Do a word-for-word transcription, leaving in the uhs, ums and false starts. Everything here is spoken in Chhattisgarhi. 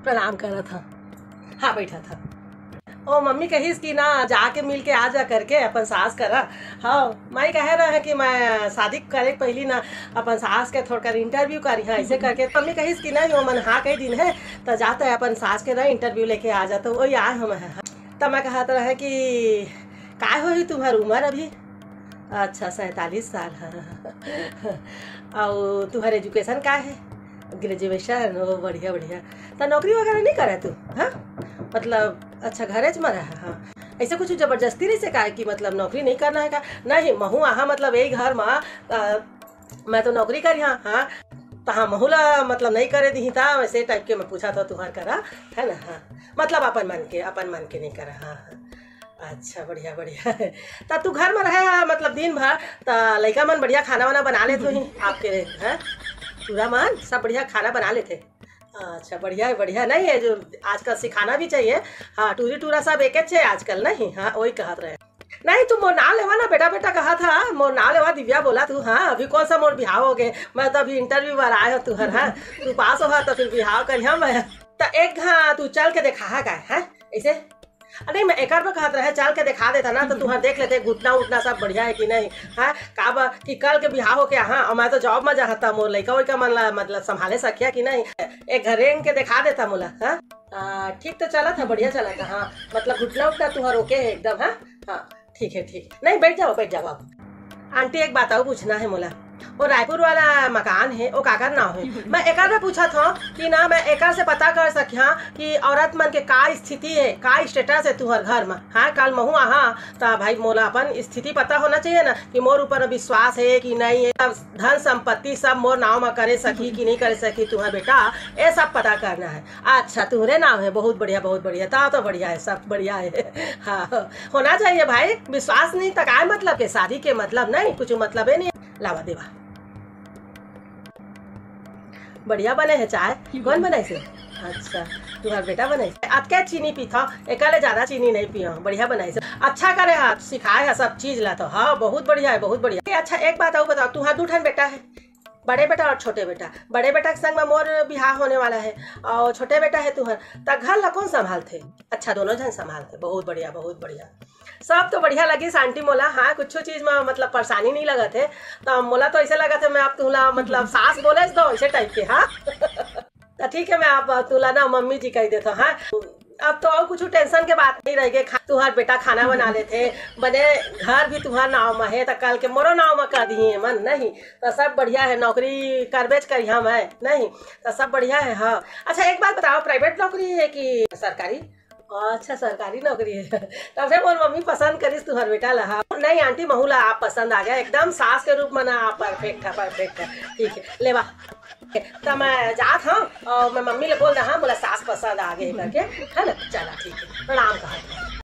प्रणाम करत हव। हाँ, बैठा था। ओ मम्मी कहिस कि ना, जाके मिल के आ जा करके अपन सास करा। हाँ, माई कहे रहे कि मैं शादी करे के पहली ना अपन सास के थोड़कर इंटरव्यू करिहा, ऐसे करके। मम्मी कहिस कि नहीं, ओमन हाँ कह दिन है, त जाता है अपन सास के ना इंटरव्यू लेके आ जाता, वही आए हम हैं। त मैं कहत रहे कि काय होही तुम्हार उम्र अभी? अच्छा, सैंतालीस साल। हाँ। अउ तुम्हार एजुकेशन का है? ग्रेजुएशन। ओ, बढ़िया, बढ़िया। त नौकरी वगैरह नहीं करे तू? हाँ, मतलब, अच्छा, घरे च में रहे। हाँ, ऐसे कुछ जबरदस्ती नहीं से का कि मतलब नौकरी नहीं करना है का? नहीं, महू आहा, मतलब, यही घर में, अ, मैं तो नौकरी करी, हाँ, हाँ। त हाँ, महू ला मतलब नहीं करे दी, त वैसे टाइप के मैं पूछा था तुहार करा, है ना? हाँ, मतलब अपन मन के, अपन मन के नहीं करा। हाँ, हाँ। अच्छा, बढ़िया, बढ़िया। त तू घर में रहे हा, मतलब, दिन भर, त लइका मन बढ़िया खाना वाना बना लेत होही आपके, हैं? पूरा मन सब बढ़िया खाना बना लेथे। अच्छा, बढ़िया है, बढ़िया। नहीं है जो आजकल सिखाना भी चाहिए। हाँ, टूरी टूरा सब एक है आजकल, नहीं? हाँ, वही कहत रहे। नहीं, तू मोर नाम लेवा ना, बेटा, बेटा कहा था, मोर नाम लेवा, दिव्या बोला तू। हाँ, अभी कौन सा मोर बिहाव हो गए, मैं तो अभी इंटरव्यू बर आए हो तुहर। हाँ, तू पास हो तो फिर बिहाव करिहा मैं। त एक घा तू चल के देखा है काय, हैं? ऐसे? अरे, मैं एकर बर कहत रहे, चल के देखा देता ना, तो तुहर देख लेते, घुटना उठना सब बढ़िया है कि नहीं, हाँ? का बर कि कल के बिहाव होके, हाँ, और मैं तो जॉब में जाहता, मोर लइका वइका मन ला, मतलब, संभाले सकिया कि नहीं? एक घर रेंग के देखा देता मोला, हाँ? आ, ठीक तो चलत है, बढ़िया चलत है, हाँ, मतलब, घुटना उठना तुहर ओके है एकदम, हाँ? हाँ, ठीक है, ठीक। नहीं, बैठ जाओ, बैठ जाओ आप। आंटी, एक बात और पूछना है मोला। वो रायपुर वाला मकान है, वो काकर नाव है? मैं एकर में पूछत हूँ कि ना, मैं एकर से पता कर सकिया कि औरत मन के का स्थिति है, का स्टेटस है तुहर घर में। हाँ, कल महू आहा, त भाई, मोला अपन स्थिति पता होना चाहिए ना कि मोर ऊपर विश्वास है कि नहीं है, सब धन संपत्ति सब मोर नाव में करे सकी कि नहीं करे सकी तुहर बेटा, ये सब पता करना है। अच्छा, तुहरे नाव है, बहुत बढ़िया, बहुत बढ़िया, ता तो बढ़िया है, सब बढ़िया है। हाँ, होना चाहिए भाई, विश्वास नहीं त काय मतलब के, शादी के मतलब नहीं, कुछ मतलब ही नहीं। लावा देवा। बढ़िया बने है चाय। कौन बनाइसे? अच्छा, तुहार बेटा बनाइसे। अतके चीनी पीथव, एकर ले ज्यादा चीनी नहीं पियो। बढ़िया बनाइसे। अच्छा करे हा, सिखाए हा सब चीज ला तो। हाँ, बहुत बढ़िया है, बहुत बढ़िया। ए, अच्छा, एक बात और बताओ, तुहार दू ठन बेटा है, बड़े बेटा और छोटे बेटा। बड़े बेटा के संग में मोर बिहाव होने वाला है और छोटे बेटा है तुहर, त घर ला कौन संभालथे? अच्छा, दोनों झन संभालथे। बहुत बढ़िया, बहुत बढ़िया। सब तो बढ़िया लगिस आंटी मोला। हाँ, कुछ चीज में मतलब परेशानी नहीं लगत है, तो मोला तो ऐसे लगत है मैं आप तुला मतलब सास बोले तो ऐसे टाइप के। हाँ। तो ठीक है, मैं आप तुला ना मम्मी जी कह देता हूँ। हाँ, अब तो और कुछ टेंशन के बात नहीं रह गए। खा-, तुहार बेटा खाना बना लेथे, बने घर भी तुहार नाव में है, तो कल के मोरो नाव में कर दिए मन नहीं, तो सब बढ़िया है। नौकरी करबेच करिहा मैं नहीं, तो सब बढ़िया है। हाँ, अच्छा, एक बात बताओ, प्राइवेट नौकरी है कि सरकारी? अच्छा, सरकारी नौकरी है। तब से मोर मम्मी पसंद करिस तुहर बेटा ला। हाँ। नहीं आंटी, महू ला आप पसंद आ गया, एकदम सास के रूप में ना आप परफेक्ट है, परफेक्ट है। ठीक है, लेवा। त मैं जात हूँ और मैं मम्मी ले बोल रहा, मोला सास पसंद आ गए करके, है ना? चला, ठीक है, प्रणाम कहा।